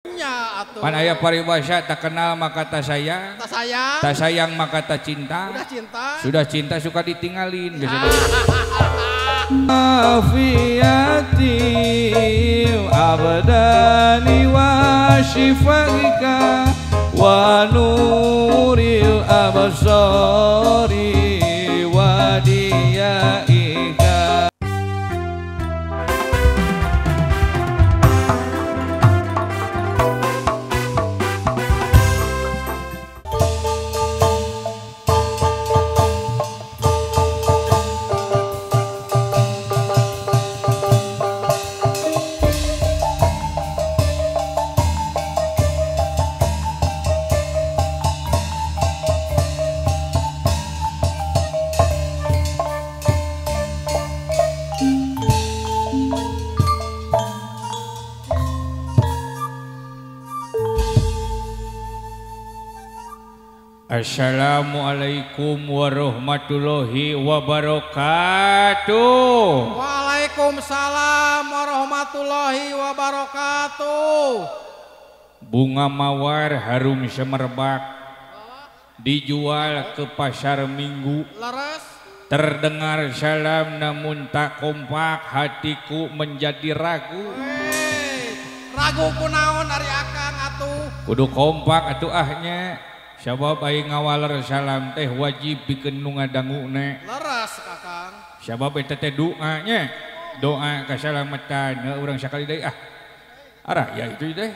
Nya atuh. Pan aya paribasa tak kenal maka tak sayang. Tak sayang. Tak sayang maka tak cinta. Sudah cinta. Sudah cinta suka ditinggalin biasanya. Afiyati abdani wa shifaika wa nuril absari wa diyaika. Assalamualaikum warahmatullahi wabarakatuh. Waalaikumsalam warahmatullahi wabarakatuh. Bunga mawar harum semerbak dijual ke pasar Minggu. Leres. Terdengar salam namun tak kompak, hatiku menjadi ragu. Hey, ragu kunaon ari akang atuh. Kudu kompak atuh ahnya. Sabab aing ngawaler salam teh wajib pikeun nu ngadanguna. Leres kakang. Sabab eta teh doanya. Doa kasalamatan urang sakali deui ah. Arah ya itu teh.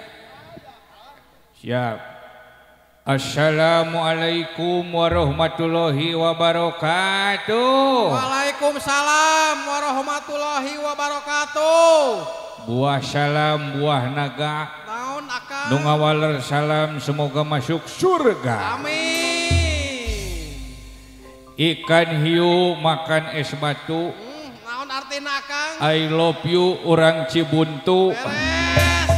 Siap. Assalamualaikum warahmatullahi wabarakatuh. Waalaikumsalam warahmatullahi wabarakatuh. Buah salam buah naga. Nu ngawaler salam semoga masuk surga. Amin. Ikan hiu makan es batu. Naon artina akang? I love you orang Cibuntu. Beres.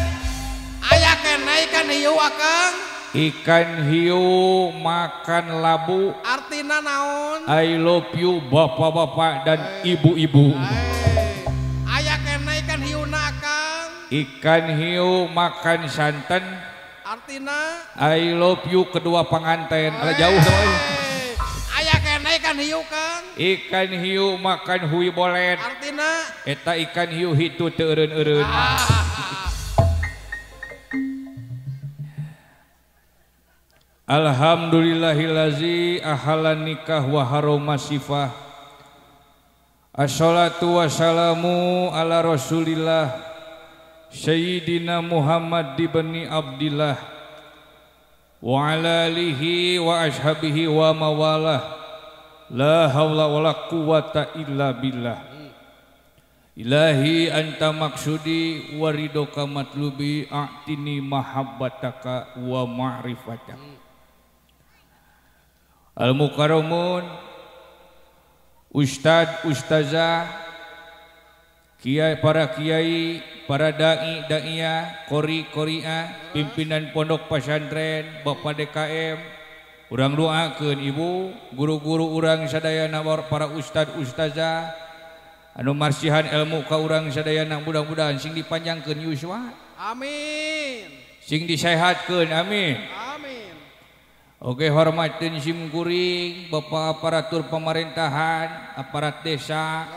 Aya keneh ikan hiu akang. Ikan hiu makan labu. Artina naon? I love you bapak-bapak dan ibu-ibu. Aya keneh ikan hiuna akang. Ikan hiu makan santan. Artina I love you kedua pengantin. Ala jauh sama. Aya keneh ikan hiu kang. Ikan hiu makan hui bolet. Artina eta ikan hiu hitu teu eureun-eureun. Alhamdulillahillazi ahalan nikah wa haroma sifah. Assalatu wassalamu ala rasulillah Sayyidina Muhammad ibni Abdillah wa ala alihi wa ashabihi wa mawalah. La haula wala quwata illa billah. Ilahi anta maksudi wa ridoka matlubi, a'tini mahabbataka wa ma'rifataka. Al-mukarramun, ustad, ustazah, kiai, para kiai, para dai, daiyah, kori, koriah, pimpinan pondok pesantren, bapak DKM, urang doakeun ibu, guru-guru urang sadayana, para ustad, ustazah, anu marsihan ilmu ka urang sadayana, mudah-mudahan sing dipanjangkeun yuswa. Amin. Sing disehatkeun, amin. Amin. Oke, hormatin sim kuring, bapak aparatur pemerintahan, aparat desa,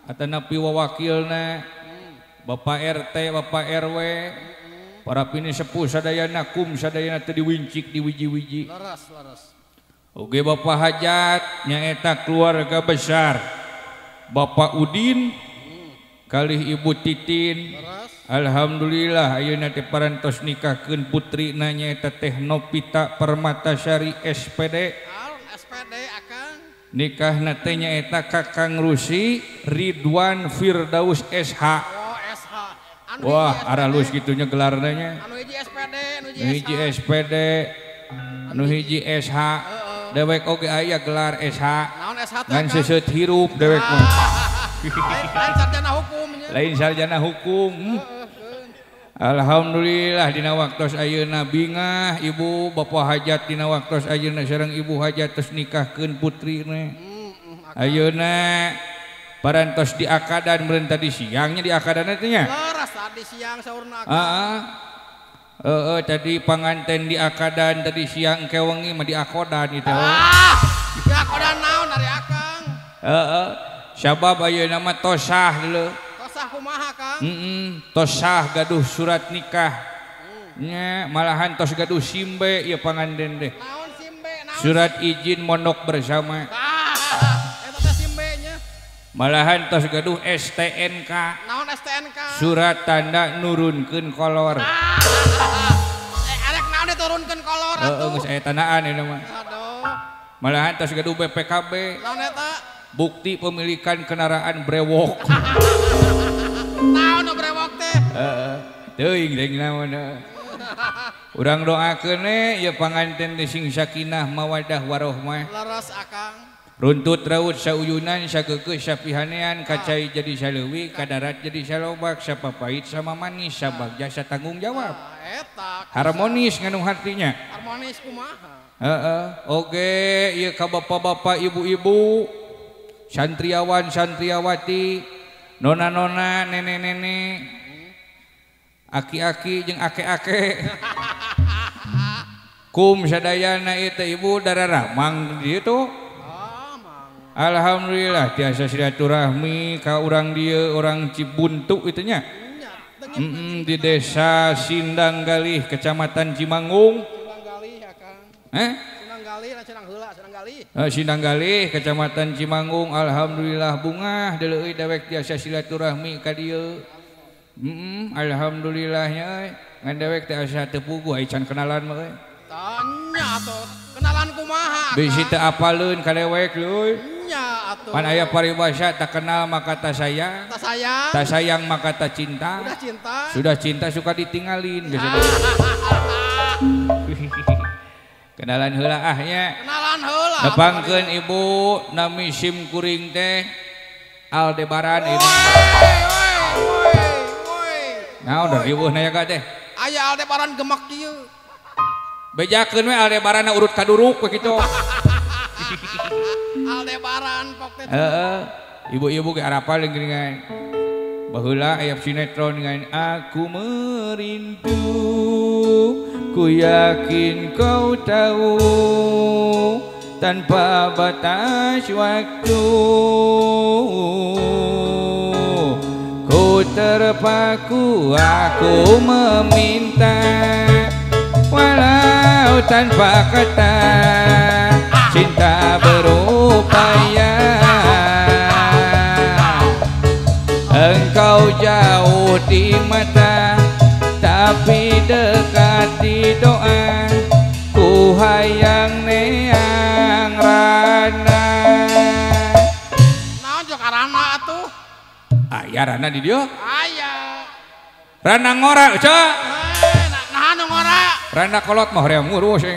atanapi wawakilna, bapak RT, bapak RW, para pini sepuh sadayana, kum sadayana teu diwincik diwiji-wiji. Leres, leres. Oke, bapak hajat nyaeta keluarga besar, Bapak Udin kalih Ibu Titin. Leres. Alhamdulillah ayeuna teh parantos nikahkeun putrina nyaeta teh Novita Permatasari SPD. SPD akang. Nikahna teh nyaeta Kakang Rusi Ridwan Firdaus SH. Oh, SH. Anu wah, aralus gitunya gelarna nya. Anu hiji SPD, anu hiji SPD, anu hiji SH. Dewek oge aya gelar SH. Naon SH teh? Ngan seuseut hirup dewek mah. Lain sarjana hukum nya. Lain sarjana hukum. Alhamdulillah dina waktos ayeuna bingah ibu bapak hajat dina waktos ayeuna sareng ibu hajat tos nikahkeun putrina. Ayeuna parantos diakadan meureun tadi siangnya diakadan teh nya. Leres tadi siang saurna. Heeh. Heeh tadi panganten di akadan tadi siang ke wengi mah di akodan itu. Ah, di akodan naon ari akang? Heeh. Sabab ayeuna mah tosah dulu. Tosah kumaha Kang? Heeh, tosah gaduh surat nikah. Nya malahan tos gaduh simbe ieu panganten teh. Naon simbe naon? Surat izin mondok bersama. Ah, eta teh simbe nya. Malahan tos gaduh STNK. Naon STNK? Surat tanda nurunkeun kolor. Ah. Arek naon diturunkeun kolor atuh. Heeh, geus aya tandaan ieu mah. Aduh. Malahan tos gaduh BPKB. Naon eta? Bukti pemilikan kendaraan brewok. Naon nu brewok teh? Heeh. Teuing deui naon. Urang doakeun we ieu panganten teh sing sakinah mawadah warohmah. Leres akang. Runtut raut sauyunan sageukeuh sapihanean kacai jadi saleuwi kadarat jadi salobak sapapait sama manis sabagja satanggung jawab. Eta harmonis nganu hatinya. Harmonis kumaha? Heeh, oge ieu ka bapak-bapak ibu-ibu, santriawan santriawati, nona-nona, nenek-nenek, aki-aki jeung ake-ake. Kum sadayana ieu teh ibu dararamang dieu tuh. Alhamdulillah tiasa silaturahmi ka urang dieu orang Cibuntu itu nya. Di desa Sindanggalih Kecamatan Cimanggung. Sindanggalih akang. Sindanggalih lah Sindang heula Sindanggalih. Sindanggalih Kecamatan Cimanggung alhamdulillah bungah deuleuh dewek tiasa silaturahmi ka dieu. Alhamdulillah nya euy. Ngan dewek teh asa teu puguh ai can kenalan mah euy. Tanya atuh kenalan kumaha? Bisi teu apaleun ka dewek leuy. Nya atuh. Pan aya paribasa tak kenal maka tak sayang. Tak sayang. Tak sayang maka tak cinta. Sudah cinta. Sudah cinta suka ditinggalin geus. Kenalan heula ah nya. Kenalan heula. Nepangkeun ibu nami sim kuring teh Aldebaran ini. Naon da riweuh na ya teh? Aya Aldebaran gemek kieu. Bejakeun we Aldebaran urut kaduruk we kitu. Aldebaran pok teh. Heeh. Ibu-ibu ge arapal geuningan. Baheula aya sinetron dengan aku merindu, ku yakin kau tahu tanpa batas waktu. Ku terpaku aku meminta walau tanpa kata cinta berupaya. Engkau jauh di mata tapi dekat di doa. Ku hayang neang rana. Naon jok rana atuh? Aya rana di dieu? Aya. Rana ngora euy. Nah nu ngora. Rana kolot mah hoream ngurus.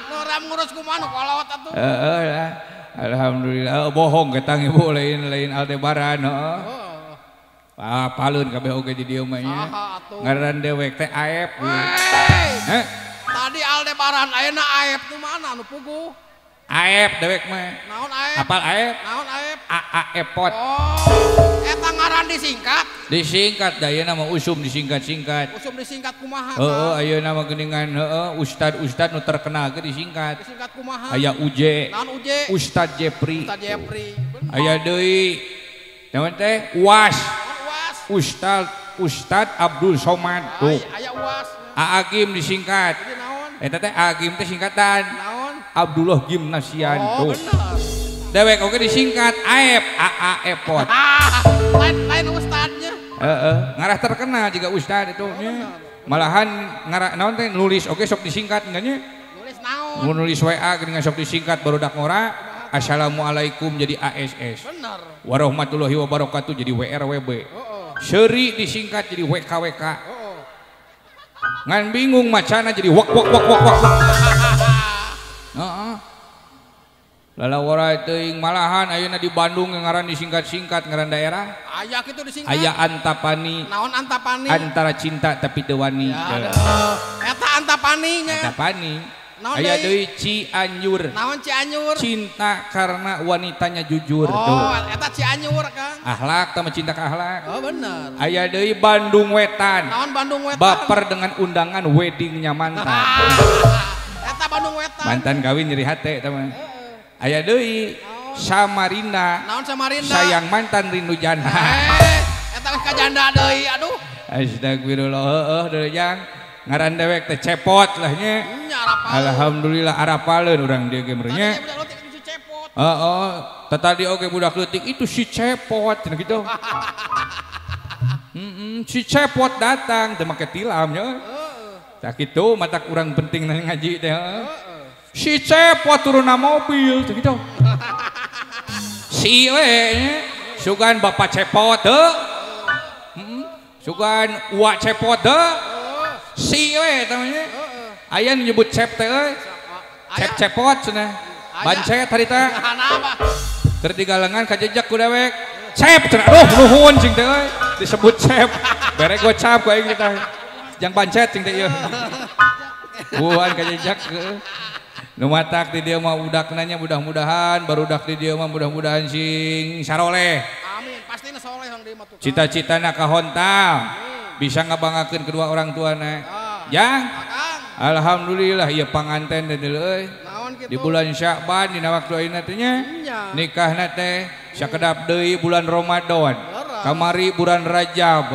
Nu hoream ngurus kumaha nu kolot atuh? Heeh lah. Alhamdulillah bohong ketang ibu lain-lain Aldebaran heeh. Apaleun kabeh oge di dieu mah nya. Ngaran dewek teh Aep. Heh. Tadi Aldebaran ayeuna Aep nu mana nu puguh? Aep dewek mah. Naon Aep? Apal Aep? Naon Aep? AA Epot. Oh, eta ngaran disingkat? Disingkat da ayeuna mah usum disingkat-singkat. Usum disingkat kumaha? Heeh, ayeuna mah geuningan heeh ustad-ustad nu terkenal ge disingkat. Disingkat kumaha? Aya UJ. Naon UJ? Ustad Jepri. Ustad Jepri. Aya deui. Naon teh? UAS. UAS. Ustad Abdul Somad. Tuh. Aya UAS. Aagim disingkat. Naon? Eta teh Aagim teh singkatan. Naon? Abdullah Gimnasian. Oh, bener. Dewek oge disingkat Aep, AA Epot. Lain ustadnya. Heeh, ngarah terkenal juga ustad itu nya. Malahan ngarah naon teh nulis oge sok disingkat nya. Nulis naon? Mun nulis WA geuningan sok disingkat barudak ngora. Assalamualaikum jadi ASS. Bener. Warahmatullahi wabarakatuh jadi WRWB. Heeh. Seuri disingkat jadi WKWK. Heeh. Ngan bingung macana jadi wak wak wak wak wak. Heeh. Lalawara teuing malahan ayeuna di Bandung ngaran disingkat-singkat ngaran daerah. Aya kitu disingkat. Aya Antapani. Naon Antapani? Antara cinta tapi teu wani. Eta Antapani nya. Antapani. Aya deui Cianjur. Naon Cianjur? Cinta karena wanitanya jujur. Oh, eta Cianjur, Kang. Akhlak tah cinta ka akhlak. Oh, bener. Aya deui Bandung Wetan. Naon Bandung Wetan? Baper dengan undangan weddingnya mantan. Eta Bandung Wetan. Mantan kawin nyeri hate eta mah. Aya deui Samarinda. Naon Samarinda? Sayang mantan rindu janda. Eta geus ka janda deui, aduh. Astagfirullah, heueuh deui jang. Ngaran dewek teh cepot lah nya. Alhamdulillah arapaleun urang dieu ge meureun nya. Heeh, tadi oge budak leutik itu si cepot cenah kitu. Si cepot datang teu make tilam nya. Tah kitu matak urang penting ngaji teh. Si cepot turun na mobil teh kitu. Si we nya sugan bapak cepot heuh. Sugan uak cepot heuh. Si we tamanya. Aya nu nyebut cep teh euy. Cep cepot cenah. Bancet harita. Keur digalengan kajejak ku dewek. Cep cenah. Aduh nuhun cing teh euy. Disebut cep. Bere gocap ku aing teh. Jang bancet cing teh ieu. Buan kajejak heuh. Nu matak di dieu mah budakna nya mudah-mudahan barudak di dieu mah mudah-mudahan sing saroleh. Amin. Pastina soleh urang dieu mah tuh. Cita-citana kahontal. Bisa ngabanggakeun kedua orang tuana. Jang. Alhamdulillah ieu panganten teh euy. Di bulan Sya'ban dina waktu ayeuna teh nya. Nikahna teh sakedap deui bulan Ramadan. Kamari bulan Rajab.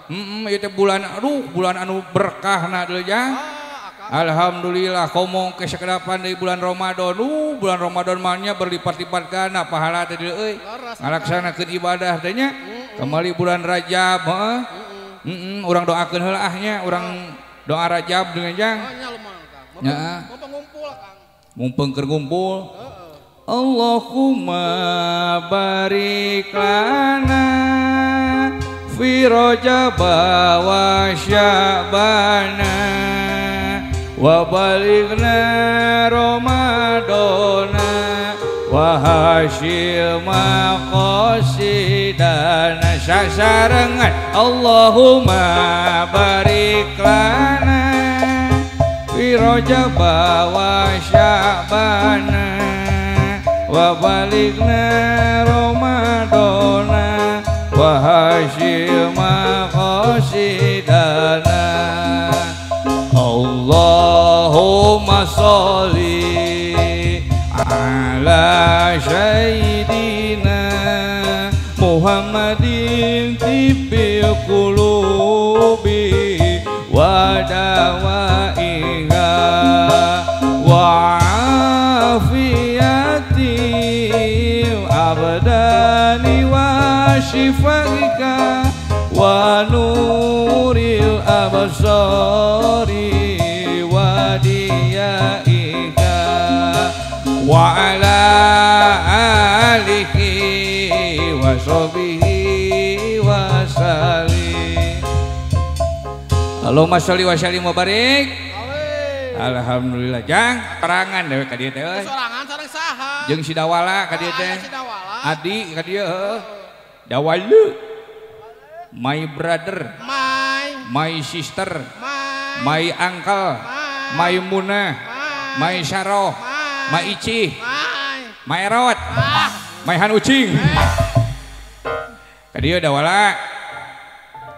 Heeh, ieu teh bulan aduh bulan anu berkahna deui jang. Alhamdulillah komo ke sakedapan deui bulan Ramadan. Bulan Ramadan mah nya berlipat-lipat ganda pahala teh deui euy. Ngalaksanakeun ibadah teh nya. Kamari bulan Rajab heeh. Urang doakeun heula ah nya, urang doa Rajab dengan jang. Nya. Mumpung keur ngumpul. Allahumma barik lana fi Rajab wa Sya'bana wa balighna Ramadana wa hasil maqasidana sasarengan. Allahumma barik lana fi Rajab wa Sya'bana wa balighna Ramadana wa hasil maqasidana. Allahumma sholli ala sayyidina Muhammadin tibbil qulubi wa dawaiha wa afiyati abdani wa shifaika wa nuril absari wa diyaika wa ala alihi wa sahbihi wa sallim. Allahumma sholli wa sallim wa barik. Alhamdulillah jang perangan dewek ka dieu teh euy. Sorangan sareng saha? Jeung si Dawala ka dieu teh. Adi ka dieu heuh. Dawala. My brother, my sister, my uncle, my Munah, my Saroh, my Ici, my Erot, my Han Ucing. Ka dieu Dawala.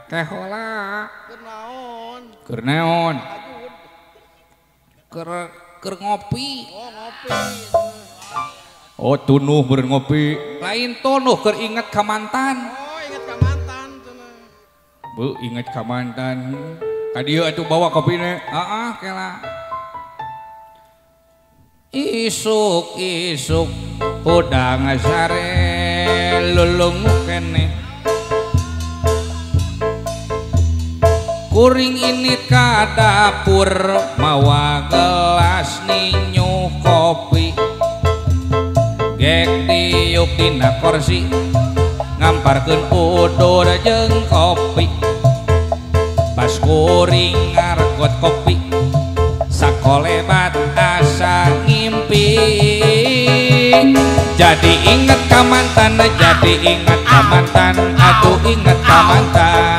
Kehola. Keur naon? Keur naon? Keur ngopi. Oh, ngopi. Oh, tunuh beureun ngopi. Lain tunuh keur inget ka mantan. Oh, inget ka mantan cenah. Bu, inget ka mantan. Ka dieu atuh bawa kopina. Heeh, kela. Isuk-isuk hudang sare lulungu kene. Kuring ini ka dapur mawa gelas ninyu kopi. Gek diuk dina kursi ngamparkeun udur jeung kopi. Pas kuring ngargot kopi sakolebat asa ngimpi. Jadi inget ka mantan, jadi inget ka mantan, aduh inget ka mantan.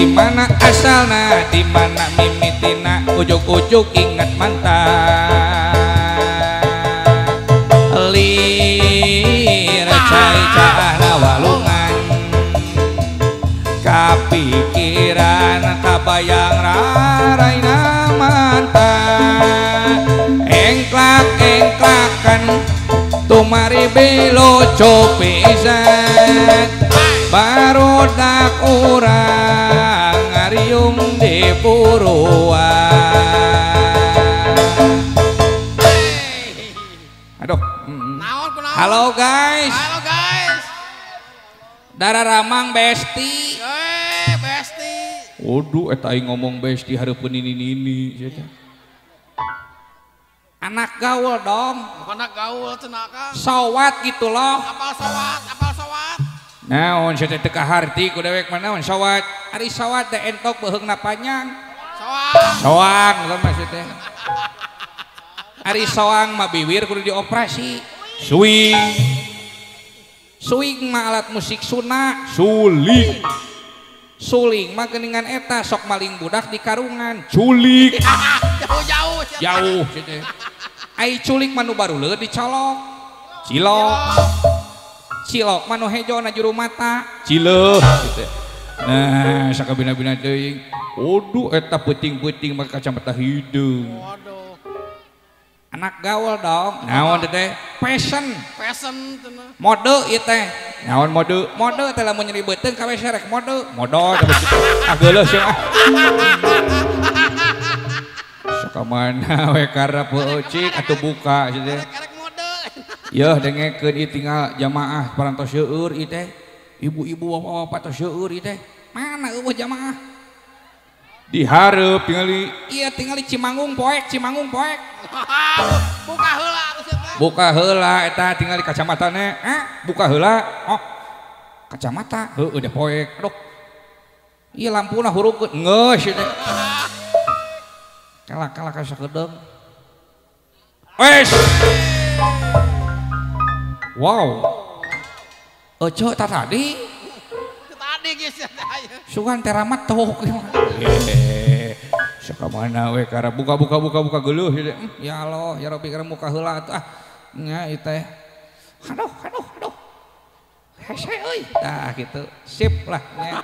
Di mana asalna, di mana mimitina, ujug-ujug ingat mantan. Lir cai caahna walungan, kapikiran kabayang raraina mantan. Engklak-engklakan tumari beloco pisan, barudak urang ngariung di puruan. Aduh. Halo guys. Halo guys. Dara Ramang besti. Besti. Waduh eta aing ngomong besti hareupeun nini-nini sia. Anak gaul dong. Anak gaul cenah Kang. Sawat gitu loh. Apal sawat, apal sawat. Naon sia teh teu kaharti ku dewek mah naon sawat. Ari sawat teh entok beuheungna panjang. Soang. Soang lah maksud teh. Ari soang mah bibir kudu dioperasi. Swing. Swing mah alat musik sunah. Suling. Suling mah geuningan eta sok maling budak di karungan. Culik. Jauh-jauh. Jauh sia teh. Ai culik mah nu baruleud dicolok. Cilok. Cilok mah nu hejo na juru mata. Cileuh gitu. Nah, sakabina-bina teuing. Waduh eta peuting-peuting make kacamata hideung. Waduh. Anak gaul dong. Naon teh teh? Fashion. Fashion cenah. Mode ieu teh. Naon mode? Mode teh lamun nyeri beuteung ka we serek mode. Modol teh ah geuleuh sia ah. Sakamana we karep peucik atuh buka sia teh. Erek mode. Yeuh dengekeun ieu tinggal jamaah parantos seueur ieu teh. Ibu-ibu bapak-bapak tos seueur ieu teh. Mana eueuh jamaah? Dihareup tingali. Iya tingali Cimanggung poek, Cimanggung poek. Buka heula atuh sia teh. Buka heula eta tingali kacamatane. Buka heula. Oh. Kacamata heueuh deh poek. Aduh. Ieu lampuna hurungkeun. Geus ieu teh. Kalah-kalah ka sakedeung. Wes. Wow. Ojo ta tadi. Tadi geus sia teh. Sugan teh ramat tok. Sakamana we kara buka buka buka buka geuleuh ieu teh. Ya Allah, ya Rabbi kana muka heula atuh ah. Nya ieu teh. Aduh, aduh, aduh. Hese euy. Tah gitu. Sip lah nya.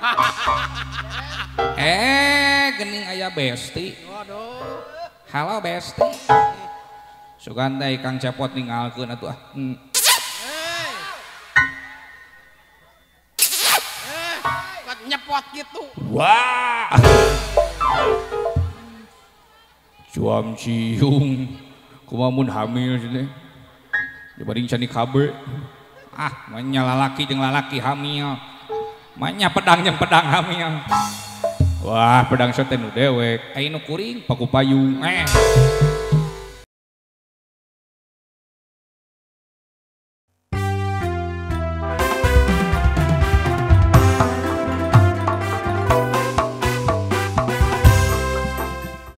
Geuning aya besti. Waduh. Halo besti. Sugan teh Kang Cepot ninggalkeun atuh ah. Nyepot gitu. Wah. Cuam ciung. Kumaha mun hamil teh. Dibanding cani KB. Ah, manya lalaki jeung lalaki hamil. Manya pedang jeung pedang hamil. Wah, pedang sote nu dewek. Ai nu kuring paku payung.